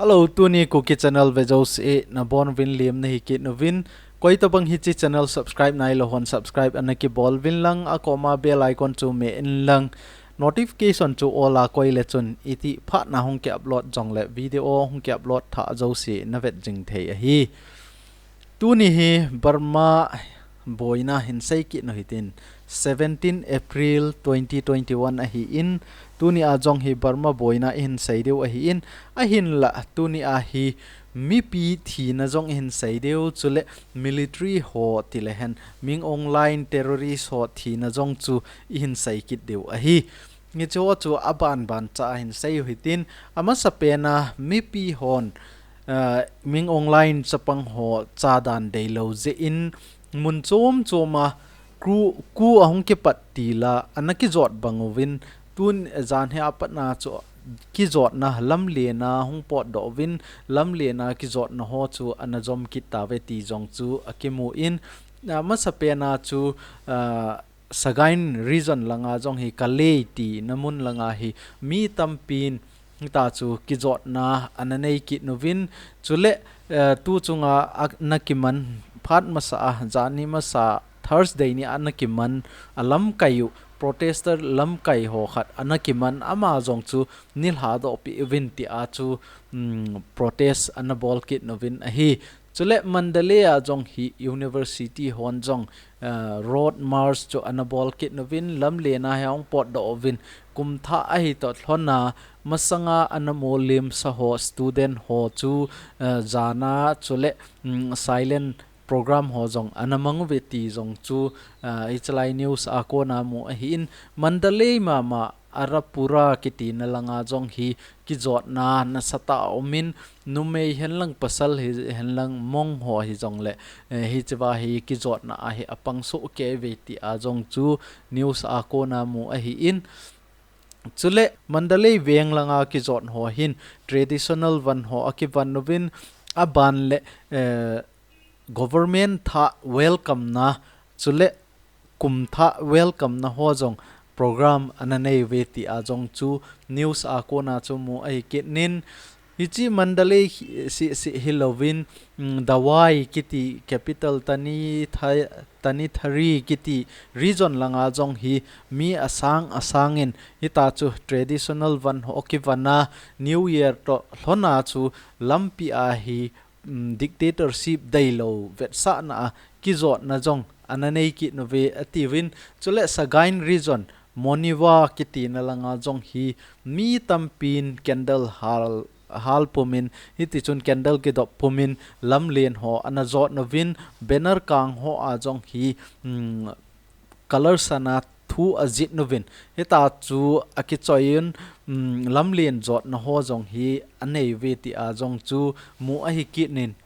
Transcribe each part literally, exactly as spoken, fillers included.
Hello, tuni Kuki channel ve jouse nabonuvin lim nahi kit uvin. Koitabang hiche channel subscribe nailou hon subscribe ana kibol uvin lang, akoma bell icon chu me in lang. Notification chu all a koi le chun itih phat a hung ki upload jongle video hung ki upload thah jouse navet jing thei ahi. Tuni hi Burma boina hin sei kit u hitin, seventeen April twenty twenty-one ahin, tuni a jong hi Burma boina ihin sei diu ahin, ahinla tuni a hi mipi thina jong ihin sei diu, chule military ho tile hen Min Aung Hlaing terrorist ho thina jong chu ihin sei kit diu ahi. Hiche ho chu aban ban cha a hin sei u hitin, amasapen a mipi hon, ah, Min Aung Hlaing chapang ho chadan deilou jeh in mun chom chom a coup, coup ahung kipat til a ana kijot bang uvin, tun jan hi apat na chu kijotna lamlen a hung potdoh uvin, lamlen a kijotna ho chu ana jom kit tauve ti jong chu akimu in, amasapen a chu, ah, Sagaing region langa jong hi Kalae tina mun langa hi mi tampin hita chu kijotna ana nei kit uvin, chule, eh, tu chunga ana kiman phat masa a, jani masa Thursday ni ana kiman a lamkai u, protester lamkai ho khat ana kiman, ama jong chu nei lhadoh peh uvin tia chu, mm, protest ana bol kit uvin ahi. Chule Mandalay a jong hi university hon jong, eh, road march chu ana bol kit uvin, lamlen a hi ahung potdoh uvin, kumthah ahi toh lhon a masanga ana molimsa ho student ho chu, eh, jana chule, mm, silent program ho jong ana mang uve ti jong chu, ah, hichelai news a kona mu ahin, Mandalay mama Arapura kitina langa jong hi kijotna nasatah a umin, numei hen lang pasal hi hen lang monk ho hi jongle, eh, hichea hi kijotna a hi apang soh kei uve tia jong chu news a kona mu ahin, chule Mandalay veng langa kijot ho hin traditional van ho akivon uvin, aban le, eh, government thah welcome na, chule kumthah welcome na ho jong program ana nei uve tia jong chu news a kona chu mu ahi kit in, hiche Mandalay hi, si, si hilouvin, mm, Dawei kiti capital Tani Tha-, Tanintharyi kiti region langa jong hi mi asang asang in hita chu traditional van ho kivon a, New Year toh lhon a chu lampi a hi, mm, dictatorship deilou vetsahna a kijotna jong ana nei kit uve atiuvin, chule Sagaing region Monywa kitina langa jong hi mi tampin candle hal, hal pumin, hiti chun candle kidop pumin lamlen ho ana jot uvin, banner kang ho a jong hi, mm, color sana thu ajih uvin, hita chu akichoi in, mm, lamlen jotna ho jong hi anei uve tia jong chu mu ahi kit in,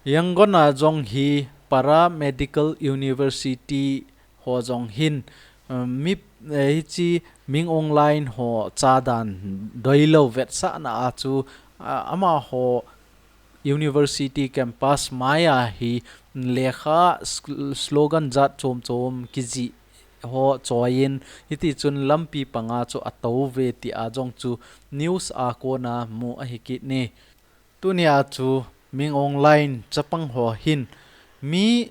Yangon a jong hi Para Medical University ho jong hin, um, mi, eh, hiche Min Aung Hlaing ho chadan deilou vetsahna a chu, ah, amaho university campus mai a hi lekha sl-, slogan jat chom chom kijih ho choi in, hiti chun lampi panga chu atou uve tia jong chu news a kona mu ahi kit in. Tuni a chu Min Aung Hlaing chapang ho hin mi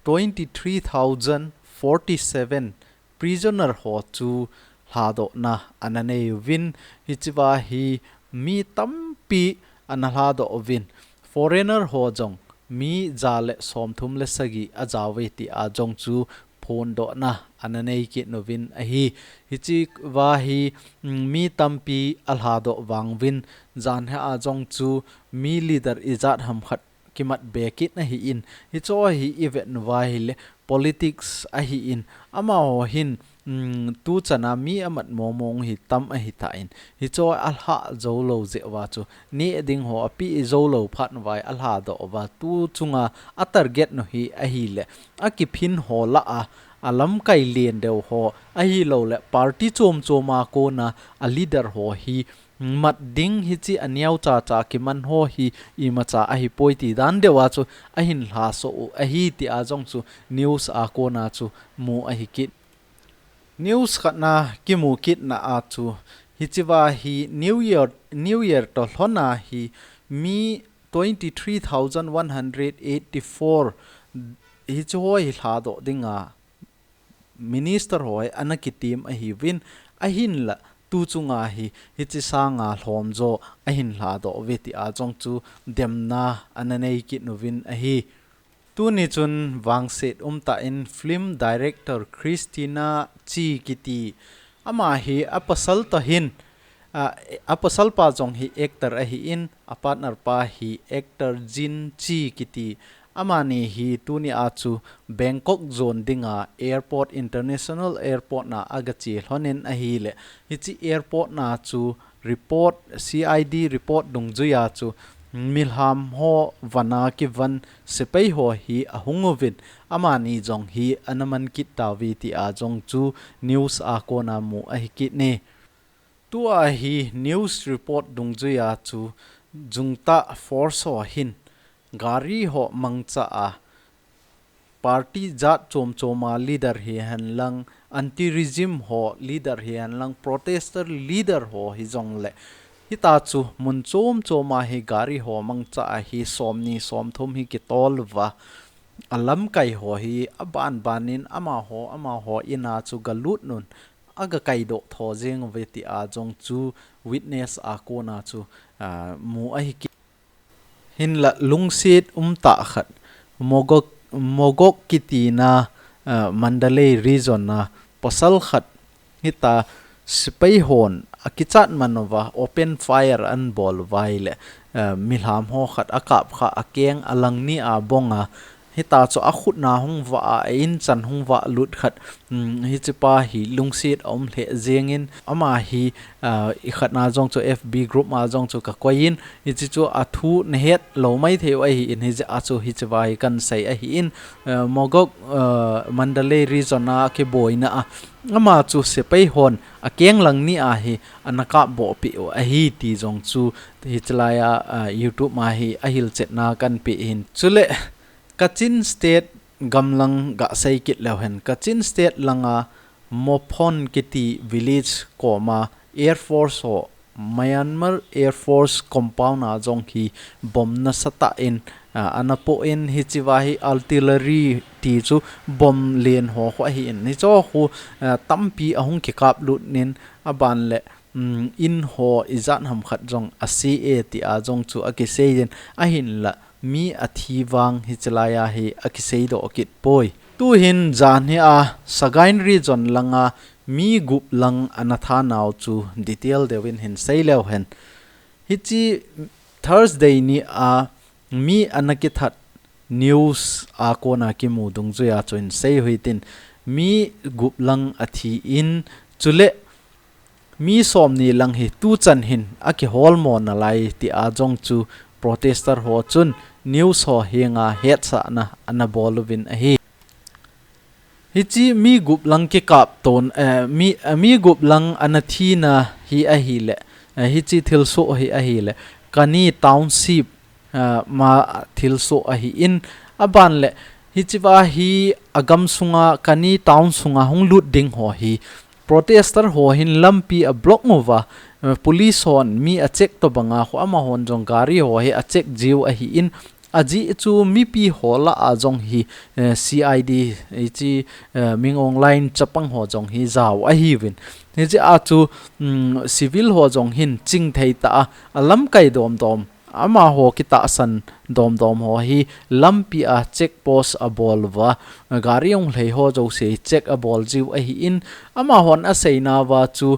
twenty-three thousand forty-seven prisoner ho chu lhadohna ana nei uvin, hichea hi mi tampi ana lhadoh uvin, foreigner ho jong mi ja le somthum le sagi ajao uve tia jong chu phondohna ana nei kit uvin ahi. Hichea hi, mm, mi tampi alhadoh vang uvin, janhi a jong chu mi leader ijat ham khat kimat be kit ahin, hiche hi ivet uva ahile politics ahin, amaho hin, mm, tuchan a mi amat mong mong hi tam ahitan, hiche alha jou lou jeh uva chu neh ding ho apeh jou lou phat uva alhadoh uva, tu chunga atarget u hi ahile akiphin ho lah a, alamkai len deu ho ahilouleh party chom chom a kona aleader ho hi mat ding, hiche aneo cha cha kiman ho hi imacha ahipoi ti dan deu a chu ahin lhaso u ahi tia jong chu news a kona chu mu ahi kit. News khatna kimu kitna a chu hichea hi New Year, New Year toh lhon a hi Mi twenty three thousand one hundred eighty four hiche ho hi lhadoh dinga minister ho hi ana kitem ahiuvin, ahinla tu chunga hi hiche sanga lhomjo ahin lhadoh uve tia jong chu demna ana nei kit uvin ahi. Tuni chun vangset umtah in film director Christina Chi kiti ama hi a pasal toh hin, a, a pasal pa jong hi actor ahin, a partner pa hi actor Jin Chi kiti. Amani hi tuni a chu Bangkok jon dinga airport, international airport na aga che lhon in ahile, hiche airport na chu report, C I D report dungjuia chu milham ho vana kivon sepai ho hi ahung uvin, amani jong hi ana man kit tauve tia jong chu news a kona mu ahi kit e. Tua hi news report dungjuia chu jungtah force ho hin gari ho mangcha a, party jat chom choma leader hihen lang, anti-regime ho leader hihen lang, protester leader ho hijongle, hitia chu mun chom choma hi gari ho mangcha a hi somni somthum hi kitol uva, a lamkai ho hi aban ban in amaho, amaho in a chu galut un, aga kaidoh tho jeng uve tia jong chu witness a kona chu, ah, mu ahi kit. Hinla lungset umtah khat, Mogok, Mogok kitina, ah, Mandalay region a pasal khat hitia sepai hon akichat man uva open fire ahin bol uva ahile, ah, milham ho khat akap kha, akeng alang ni a bong a, hitia chu akhut na hung vah a, a in chan hung vah lut khat, um, hiche pa hi lungset aum lheh jeng in, ama hi, ah, ikhat na jong chu F B group ma jong chu kakoi in, hiche chu athu nahet lou maithei u ahin, hijeh a chu hiche va hi kahin sei ahin, ah, Mogok, ah, Mandalay region a kiboina a, ama chu sepai hon akeng lang ni a hi ana kap boh peh u ahi ti jong chu hiche lai a, ah, YouTube ma hi ahilchetna kahin pe in. Chule, Kachin State gamlang gasei kit leu hen, Kachin State langa Mophon kiti village koma Air Force ho, Myanmar Air Force compound a jong hi bomb nasatah in, ah, ana poh in, hiche va hi artillery ti chu bomb len ho khu ahin, hiche ho khu, ah, tampi ahung kikap lut in, aban le um, in ho ijat ham khat jong ase e tia jong chu akisei in, ahinla mi athi vang hiche lai a hi akisei doh kit poi. Tuhin jan hi a Sagaing region langa mi gup lang ana tha nau chu detail deu in hin sei leu hen. Hiche Thursday ni a mi ana kithat news a kona kimu dungjuia chu hin sei u hitin, mi gup lang athi in, chule mi somni lang hi tuchan hin akihol mo nalai tia jong chu protester ho chun news ho henga hetsahna ana bol uvin ahi. Hiche mi gup lang kikap ton, eh, mi, eh, mi gup lang ana thina hi ahile, eh, hiche thilsoh hi ahile, Kani Township, ah, ma thilsoh ahin, aban le, hiche va hi agam sunga, Kani Town sunga hung lut ding ho hi, protester ho hin lampi a block uva, eh, police hon mi a check tobanga khu amahon jong gari ho hi a check jiu ahin, ajeh chu mipi ho lah a jong hi, eh, C I D, hiche, eh, Min Aung Hlaing chapang ho jong hi jao ahiuvin. Hijeh a chu, um, civil ho jong hin chingthei tah a, alamkai domdom, amaho kitahsan domdom ho hi lampi a check post abol uva, gari hung lhai ho jouse check abol jiu ahin, amahon aseina uva chu,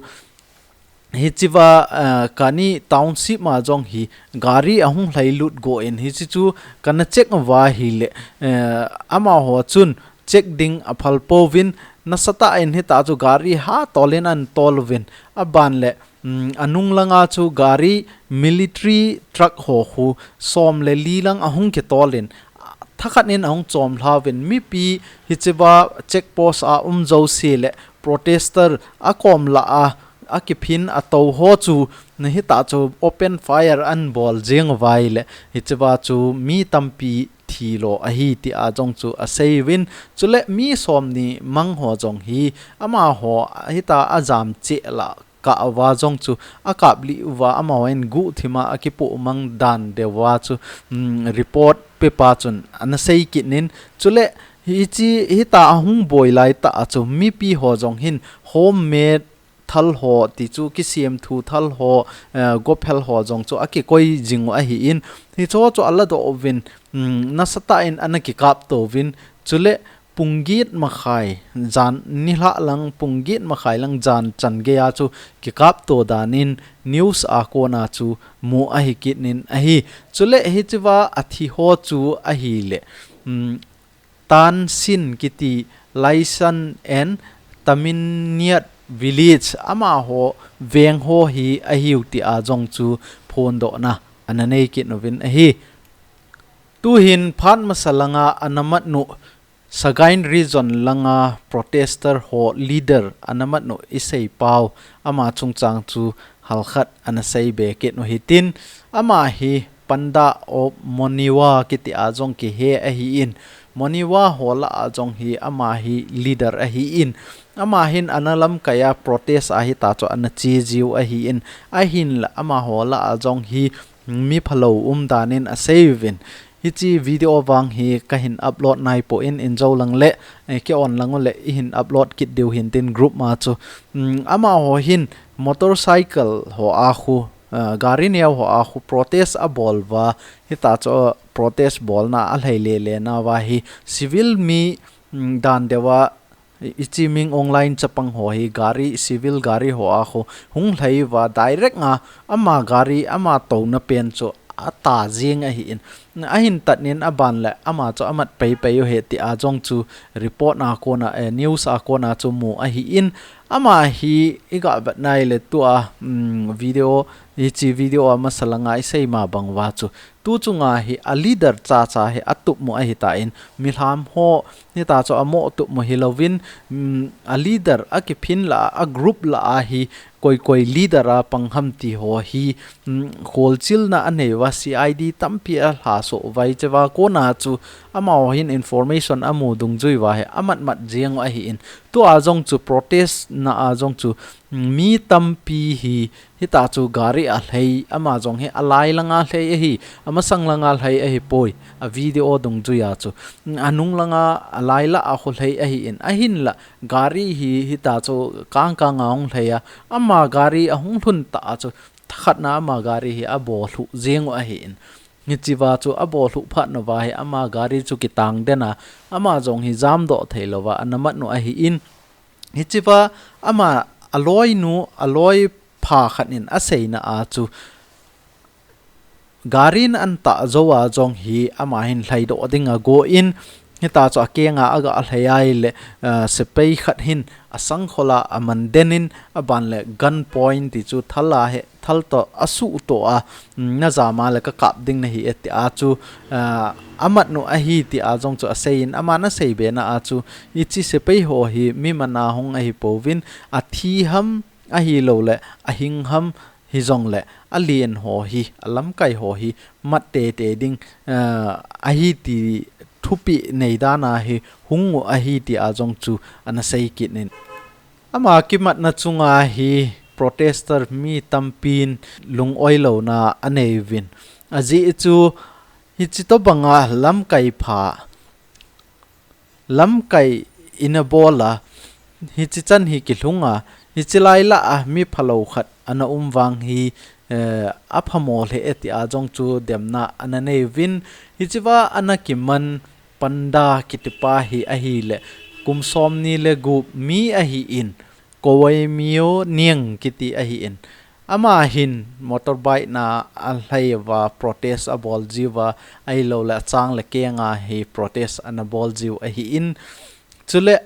hiche va, eh, Kani Township ma jong hi gari ahung lhai lut go in, hiche chu kana check uva ahile, eh, amaho chun check ding aphal pouvin, nasatah in hitia chu gari hatol in ahin tol uvin, aban le, um, anung langa chu gari military truck ho khu som le li lang ahung kitol in, thakhat in ahung chom lhauvin, mipi hiche va check post a um jouse le protester akom lah a, akiphin atou ho chu, hitia chu open fire ahin bol jeng uva ahile, hiche va chu mi tampi thi lo ahi tia jong chu asei uvin, chule mi somni mang ho jong hi amaho hitia ajam cheh lah kah uva jong chu akap lih uva, amahon guhthima akipoh mang dan deuva chu, um, report pepa chun ana sei kit in, chule hichi hita ahung boi lai tah a chu mipi ho jong hin homemade thal ho ti chu kisem thu thal ho, eh, gophel ho jong chu akikoi jing u ahin, hicho chu aladoh uvin, um, nasatah in ana kikap to uvin, chule pung get makhai jan nilhah lang, pung get makhai lang jan chan geiya chu kikap to dan in news a kona chu mu ahi kit in ahi. Chule hichiva athi ho chu ahile, um, Tan Sin kiti Laisan and Taminiat village amaho veng ho hi ahiu tia jong chu phondohna ana nei kit uvin ahi. Tuhin phat masa langa ana mat nu Sagaing region langa protester ho leader ana mat nu Isei Pau ama chungchang chu halkhat ana sei be kit u hitin, ama hi Panda of Monywa kiti a jong kihe ahin, Monywa ho lah a jong hi ama hi leader ahin, ama hin ana lamkai a protest a hita chu ana che jiu ahin, ahinla amaho lah a jong hi mi phalou um dan in asei uvin. Hichi video vang hi kahin upload nai poi, in jou lang le, eh, ki on lang u le, ihin upload kit diu hintin group ma chu. Um, amaho hin motorcycle ho a khu, ah, gari neo ho a khu protest abol uva, hita chu protest bolna alhai lele nauva hi civil mi, um, dan deuva, i, ichi Min Aung Hlaing chapang ho hi gari, civil gari ho a khu hung lhai uva direct nga ama gari, ama touna pen chu ata jing ahin. Ahin tat in aban le ama chu amat peipei u ahi tia jong chu report a kona, eh, news a kona chu mu ahin. Ama hi iga vet nai le tua, um, video, hichi video a masa langa isei ma bang uva chu tu chunga hi a leader chacha hi atup mu ahitan, milham ho hita chu amo tup mu hilouvin, um, a leader akiphin lah a, a group lah a hi koi koi leader a pang ham ti ho hi, um, kholchilna anei uva, C I D tampi alha so uva, hichiva kona chu amaho hin information amu dungjui uva hi amat mat jeng u ahin, tua jong chu protest na a jong chu, um, mi tampi hi hita chu gari alhai, ama jong hi alai langa lhai ahi, amasang langa lhai ahipoi, a video dungjui a chu. Anung langa alai lah a khu lhai ahin, ahinla gari hi hita chu kang kang a hung lhai a, ama gari ahung lhun tah a chu thakhat na ama gari hi abo lhuh jeng u ahin. Hichiva chu abo lhuh phat nauva hi ama gari chu kitang den a, ama jong hi jamdoh thei louva ana mat u ahin. Hichiva ama aloinu, aloi pha khat in aseina a chu, gari in antah jou a jong hi ama hin lhaidoh ding agon, hita chu akeng a aga lhai a ahile, ah, sepai khat hin asangkhol a aman den in, aban le gun point ti chu thal a hi, thal toh asuh toh a, um, najam a le kakap ding nahi e tia chu, ah, amat u ahi tia jong chu asei in, aman asei be na a chu, hichi sepai ho hi mi man a hung ahi pouvin, athi ham ahilou le ahing ham, hijongle alen ho hi, alamkai ho hi mat tete ding, ah, ahi ti thupeh nei dan a hi hung u ahi tia jong chu ana sei kit in. Ama kimatna chunga hi protester mi tampin lungoilouna anei uvin. Ajeh chu hichi tobanga lamkai pha, lamkai ina bol a, hichi chan hi kilhung a, hichi lai lah a mi phalou khat ana um vang hi, eh, aphamo lheh e tia jong chu demna ana nei uvin, hichiva ana kiman Panda kitipa hi ahile, kum somni le gup mi ahin, Kowai Myo Niang kiti ahin. Ama hin motorbike na alhai uva protest abol jiuva, ahilou le achang le keng a hi protest ana bol jiu ahin. Chule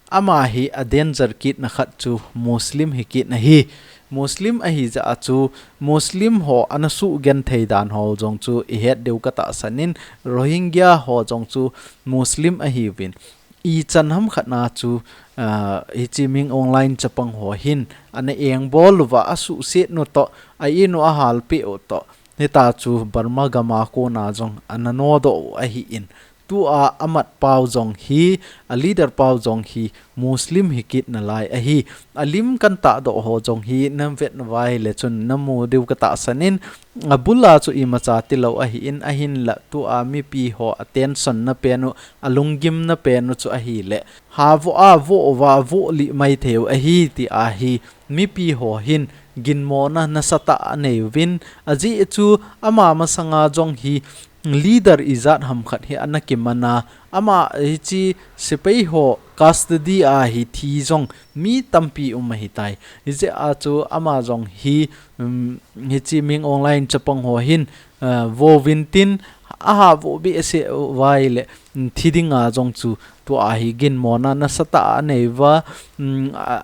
ama hi a danger kit na khat chu Muslim hi kit na hi. Muslim ahi jeh a chu Muslim ho ana sugenthei dan ho jong chu ihet diu katahsan in, Rohingya ho jong chu Muslim ahiuvin. Ichan ham khat na chu, ah, hichi Min Aung Hlaing chapang ho hin ana engbol uva, asuhset u toh, a in u ahal peh u toh, hita chu Burma gam a kona jong ana nodoh u ahin, tua amat pau jong hi, a leader pau jong hi Muslim hi kit nalai ahi. Alim kan tahdoh ho jong hi na vet nauva ahile chun na mu diu ka tahsan in, abul a chu imacha tilou ahin, ahinla tua mipi ho attention na pen u, alunggim na pen u chu ahile, ha vo a vo uva vo lih maithei u ahi ti ahi mipi ho hin ginmona nasatah anei uvin, ajeh chu ama masanga jong hi leader ijat ham khat hi ana kiman a, ama hiche sepai ho custody a hi thi jong mi tampi um ahitai. Hijeh a chu ama jong hi, um, hiche Min Aung Hlaing chapang ho hin, uh, vo uvin tin, aha vo behseh uva ahile, um, thi dinga jong chu tua hi ginmona nasatah anei uva, um, a,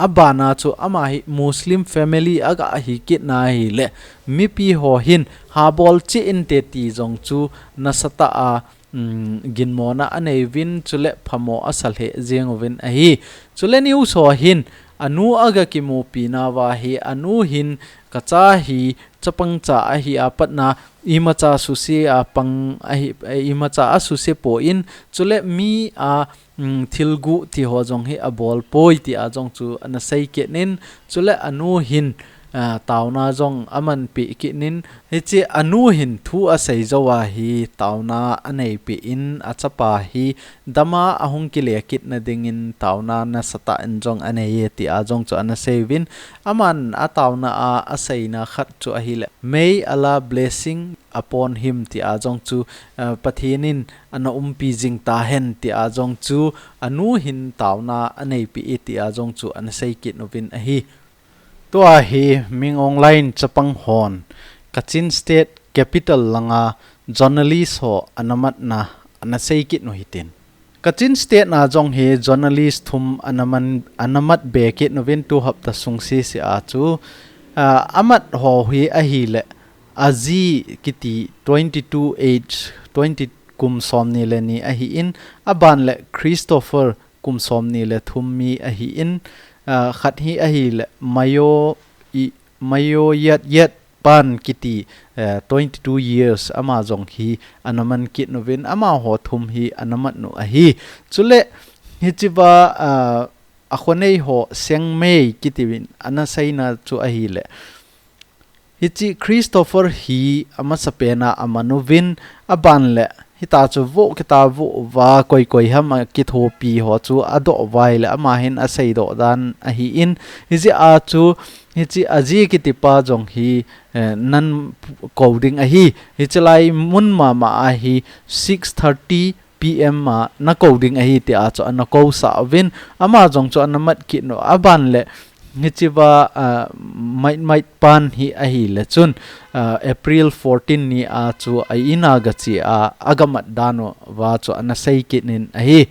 abana chu ama hi Muslim family aga hi kit na ahile, mipi ho hin ha bol cheh inte ti jong chu nasatah a, um, ginmona anei uvin, chule phamo asa lheh jeng uvin ahi. Chule news ho hin anu aga kimupi nauva hi, anu hin ka cha hi chapang cha ahi a patna imacha suse a pang ahi, imacha asuse poi, chule mi a, um, thil guh ti ho jong hi abol poi ti a jong chu ana sei kit in, chule anu hin, ah, taona jong aman peh kit in, hiche anu hin thu asei jou a hi taona anei peh in, achapa hi dam a ahung kile kit na dingin taona nasatah in jong anei e ti a jong chu ana sei uvin, aman ataona a aseina khat chu ahile, "May Allah blessing upon him" ti a jong chu, ah, Pathen in ana umpi jing tahen ti a jong chu anu hin taona anei peh e ti a jong chu ana sei kit uvin ahi. Tua hi Min Aung Hlaing chapang hon Kachin State capital langa journalist ho ana matna ana sei kit u hitin. Kachin State na jong hi journalist thum ana man, ana mat be kit uvin tu hapta sung sese a chu, ah, amat ho hi ahile, Aji kiti twenty-two age, twenty kum somni le ni ahin, aban le Christopher kum somni le thum mi ahin, ah, khat hi ahile Mayo i, Mayo Yat Yat Pan kiti, eh, twenty-two years ama jong hi ana man kit uvin, amaho thum hi ana mat u ahi. Chule hichea, ah, akhonei ho Seng Mei kiti uvin ana seina chu ahile, hiche Christopher hi amasapen a aman uvin, aban le hita chu vo kita vo uva koi koi ham akithopi ho chu adoh uva ahile, ama hin aseidoh dan ahin, hijeh a chu hiche Aji kiti pa jong hi, eh, nan kou ding ahi, hiche lai mun mama a hi six thirty P M a nakou ding ahi ti a chu ana kousah uvin, ama jong chu ana mat kit u, aban le hichea, ah, Mait Mait Pan hi ahile chun, ah, April fourteen ni a chu a in a gache a, aga mat dan uva chu ana sei kit in ahi.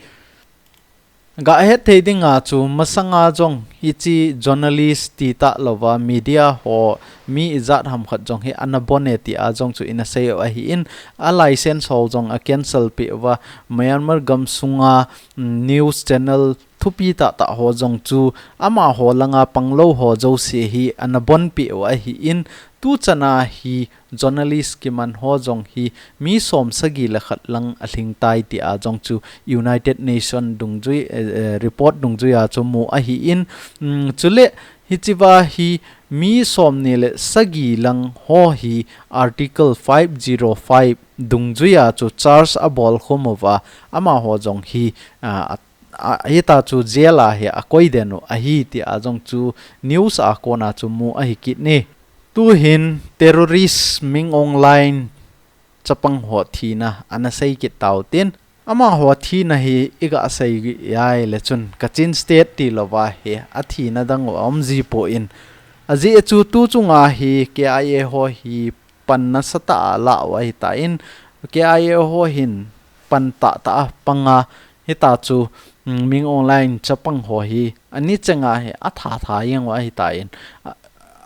Gahet thei dinga chu masanga jong hiche journalist ti talouva media ho mi ijat ham khat jong hi ana bon e ti a jong chu ina sei u ahin, a license ho jong a cancel peh uva, Myanmar gam sunga, mm, news channel thupi tahtah ho jong chu amaho langa panglou ho jouse hi ana bon peh u ahin, tuchan a hi journalist kiman ho jong hi mi som sagi le khat lang alhing tai ti a jong chu United Nation dungjui, eh, eh, report dungjui a chu mu ahin, mm, chule hichea hi mi somni le sagi lang ho hi Article five zero five dungjui a chu charge abol khum uva, amaho jong hi, ah, a, a, hita chu jail a hi akoi den u ahi ti a jong chu news a kona chu mu ahi kit e. Tuhin terrorist Min Aung Hlaing chapang ho thina ana sei kit tau tin, amaho thina hi iga sei ahile chun Kachin State tilouva hi athina dang u aum ji poi, ajeh chu tu chunga hi K I A ho hi pan nasatah a ala u ahitan, K I A ho hin pan tahtah a panga hita chu, mm, Min Aung Hlaing chapang ho hi ani chenga hi atha tha jeng u ahitan, a,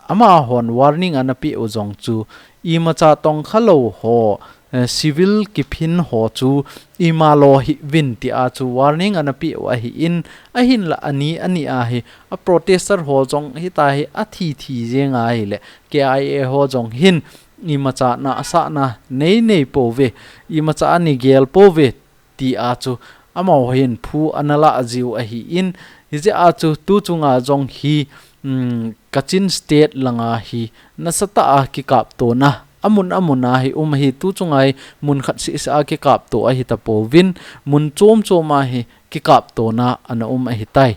amahon warning ana peh u jong chu imacha tongkha lou ho, eh, civil kiphin ho chu ima lo hih uvin ti a chu warning ana peh u ahin, ahinla ani, ani a hi a protester ho jong hita hi athi thi jeng ahile K I A ho jong hin imacha na asahna nei nei pouve, imacha ani gel pouve, ti a chu amaho hin phu ana lah jiu ahi in, hijeh a chu tu chunga jong hi, um, Kachin State langa hi nasatah a kikaptona amun amun a hi um ahi, tu chunga hi mun khat seh seh a kikapto ahi tapouvin, mun chom chom a hi kikaptona ana um ahi tai.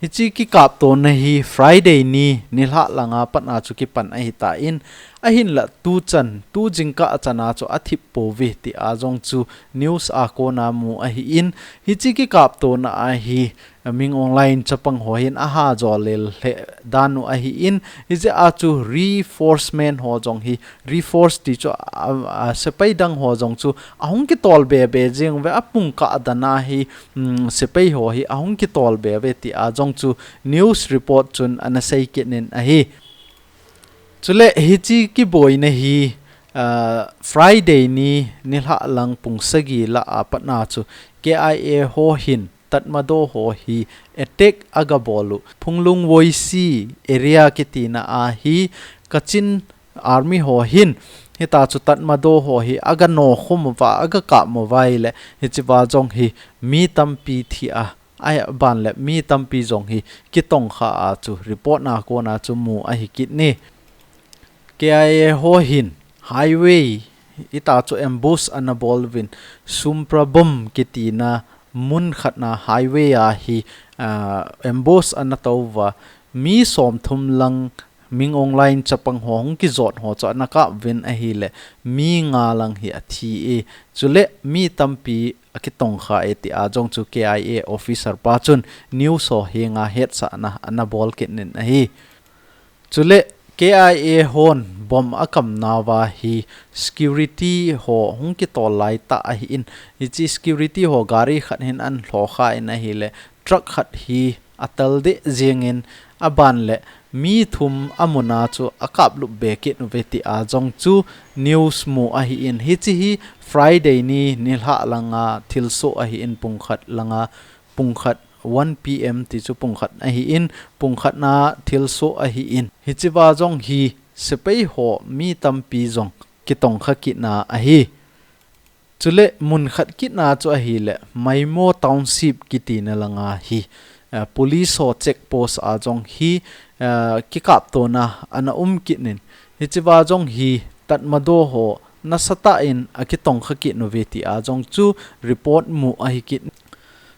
Hiche kikaptona hi Friday ni nilhah langa pat a chu kipan ahi tan, ahinla tu chan, tu jingkah a chan a chu athip pouve ti a jong chu news a kona mu ahi in, hiche kikaptona a hi Min Aung Hlaing chapang ho hin aha jolel lheh dan u ahi in, hijeh a chu reinforcement ho jong hi, reinforce ti chu a, a, sepai dang ho jong chu ahung kitol be be jing ve, apung kah dan a hi, um, sepai ho hi ahung kitol be ve ti a jong chu news report chun ana sei kit in ahi. Chule hiche kiboina hi, ah, Friday ni nilhah lang pung sagi lah a pat a chu K I A ho hin Tatmadaw ho hi attack aga bol u. Phunglung Voisi area kiti na a hi Kachin Army ho hin hita chu Tatmadaw ho hi aga nokhum uva, aga kap mo uva ahile, hiche va jong hi mi tampi thi a, aban le mi tampi jong hi kitongkha a chu report na kona chu mu ahi kit in. K I A ho hin highway hita chu ambush ana bol uvin, Sumprabum kiti na mun khat na highway a hi, ah, ambush ana tou uva, mi somthum lang Min Aung Hlaing chapang ho hung kijot ho chu ana kap uvin ahile, mi nga lang hi athi e. Chule mi tampi akitongkha e ti a jong chu K I A officer pa chun news ho henga hetsahna ana bol kit in ahi. Chule K I A hon bomb akam nauva hi security ho hung kitol lai tah ahi in, hiche security ho gari khat hin ana lhokha in ahile, truck khat hi atal deh jing in, aban le mi thum amun a chu akap lup be kit uve ti a jong chu news mu ahi in, hiche hi Friday ni nilhah langa thilsoh ahi in, pung khat langa, pung khat one P M ti chu pung khat ahi in, pung khat na thilsoh ahi in, hiche va jong hi sepai ho mi tampi jong kitongkha kit na ahi. Chule mun khat kit na chu ahile, Maimo Township kiti na langa hi, ah, police ho check post a jong hi, ah, kikaptona ana um kit in, hiche va jong hi Tatmadaw ho nasatah in akitongkha kit uve ti a jong chu report mu ahi kit.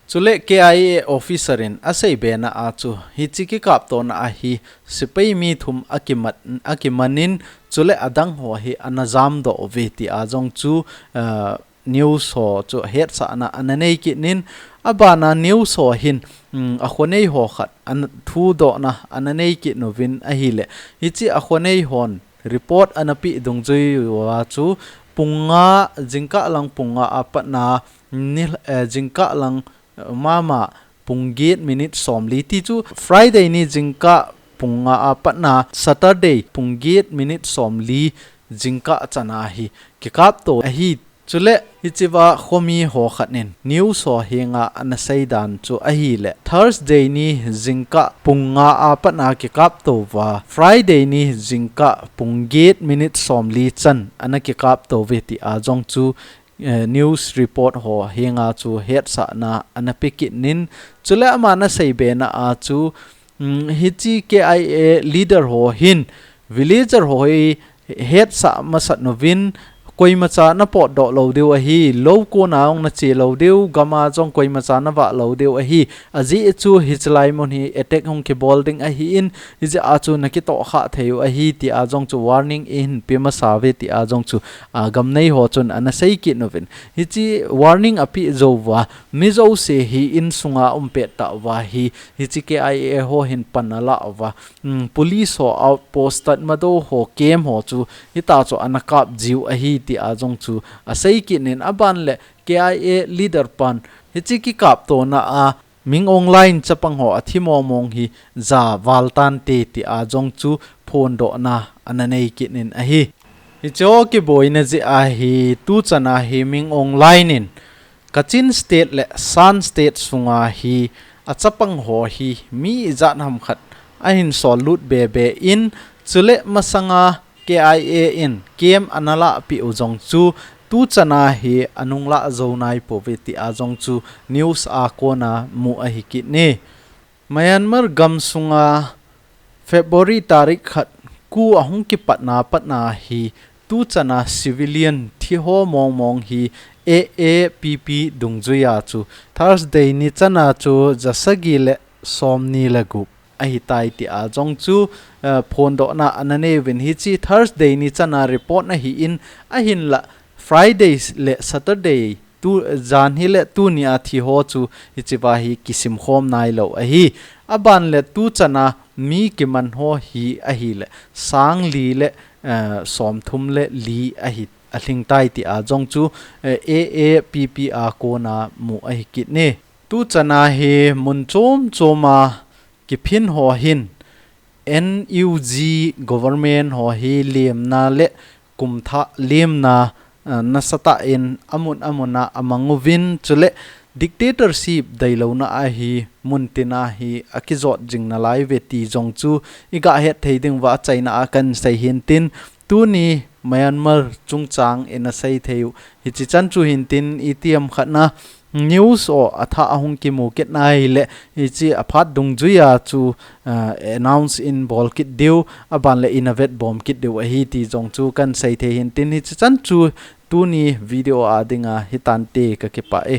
Chule K I A officer in asei be na a chu, hiche kikaptona a hi sepai mi thum akimat, akiman in, chule adang ho hi ana jamdoh uve ti a jong chu, ah, news ho chu hetsahna ana nei kit in, aban a news ho hin, um, akhonei ho khat ana thudohna ana nei kit uvin ahile, hiche akhonei hon report ana pe dungjui uva chu pung nga, jingkah lang pung nga a pat a ni, eh, jingkah lang, eh, mama pung get minute somli ti chu Friday ni jingkah pung nga a pat a Saturday pung get minute somli jingkah chan a hi kikapto ahi. Chule hiche va khomi ho khat in news ho henga ana sei dan chu ahile, Thursday ni jingkah pung nga a pat a kikapto uva, Friday ni jingkah pung get minute somli chan ana kikapto uve ti a jong chu, eh, news report ho henga chu hetsahna ana pe kit in, chule aman asei be na a chu, um, hiche K I A leader ho hin villager ho hi hetsah masat uvin, koimacha napotdoh lou diu ahi, lou kona jong nache lou diu, gam a jong koimacha navah lou diu ahi, ajeh chu hiche lai mun hi attack hung kibol ding ahi in, hijeh a chu nakitohkhah thei u ahi ti a jong chu warning eihin pe masa uve ti a jong chu, ah, gamnei ho chun ana sei kit uvin. Hiche warning apeh jou uva, mi jouse hi insunga um pet tah uva hi, hiche K I A ho hin pan ala uva, um, police ho outpost, Tatmadaw ho camp ho chu hita chu ana kap jiu ahi ti a jong chu asei kit in, aban le K I A leader pan hiche kikaptona a Min Aung Hlaing chapang ho athi mong mong hi ja val tante ti a jong chu phondohna ana nei kit in ahi. Hiche ho kiboina jeh a hi tu chan a hi Min Aung Hlaing in Kachin State le Shan State sunga hi achapang ho hi mi ijat ham khat ahin sol lut be be in, chule masanga K I A in camp ana lahpeh u jong chu tuchan a hi anung lah jou nai pouve tia jong chu news a kona mu ahi kit e. Myanmar gamsunga February tarik khat coup ahung kipatna patna hi tuchan a civilian thiho mongmong hi A A P P dungjuia chu Thursday nichan a chu jasagi le somni le gup ahitai tia jong chu, eh, phondohna ana nei uvin, hiche Thursday nichan a report ahin, ahinlah Friday le Saturday tu, jan hi le tuni a thiho chu hichea hi kisimkhom nailou ahi. Aban le tuchan a mi kiman ho hi ahile sang li le, eh, somthum le li ahi, alhingtai tia jong chu, eh, A A P P a kona mu ahi kit e. Tuchan a hi mun chom chom a kiphin ho hin N U G government ho hi lemna le kumthah lemna, eh, nasatah in amun amun a amang uvin, chule dictatorship deilouna a hi muntin a hi akijot jing nalai uve ti jong chu iga het thei diuva achaina a kahin sei hintin, tuni Myanmar chungchang ina sei thei u hiche chan chu hintin, itiham khat na news ho athah ahung kimu kit nai le hiche aphat dungjuia chu, ah, announce in bol kit diu, aban le ina vetbom kit diu ahi ti jong chu kahin sei thei hintin, hiche chan chu tuni video a dinga hitante, kakipah e.